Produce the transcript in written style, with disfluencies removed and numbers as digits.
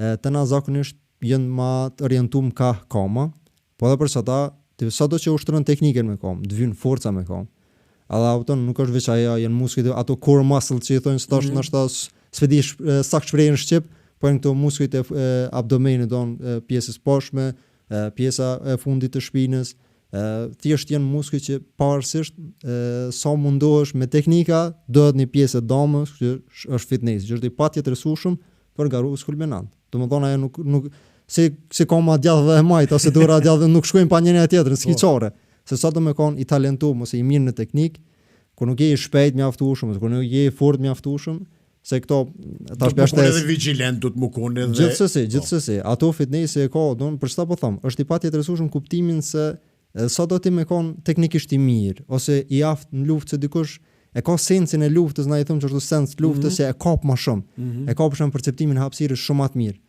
Të na zakonisht janë ma të orientum ka kama, po edhe për ata, ti sado që ushtron teknikën me kam, të vyn forca me kam. Edhe a kupton, nuk është veç ajo, janë muskujt, ato core muscle që i thonë, se tash mm -hmm. ndoshta s'pe di sakt shprehjen në shqip, po janë këto muskujt e, e abdomenit, don pjesës poshtme, e, pjesa e fundit të shpinës, e, thjesht janë muskuj që pavarësisht e, sa mundohesh me teknika, dohet një pjesë e damës që është fitness, që është i patjetërsueshëm për garues kulminant. Domethonë ajo nuk nuk si si koma djathtë dhe e majtë ose dora djathtë nuk shkojnë pa njëra tjetrën, s'ki po. çare. Se sa do me kon i talentum ose i mirë në teknik, kur nuk je i shpejt mjaftueshëm ose kur nuk je i fort mjaftueshëm, se këto tash po është edhe vigjilent do të më kon edhe gjithsesi, po. gjithsesi, ato fitnessi e ka, don për çfarë po them, është i patjetërsueshëm kuptimin se Sa do ti me kon teknikisht i mirë ose i aftë në luftë se dikush e ka sensin e luftës, na i thomë qashtu sens të luftës mm -hmm. se e kap më shumë. Mm -hmm. E kap për shembull perceptimin e hapësirës shumë më të mirë.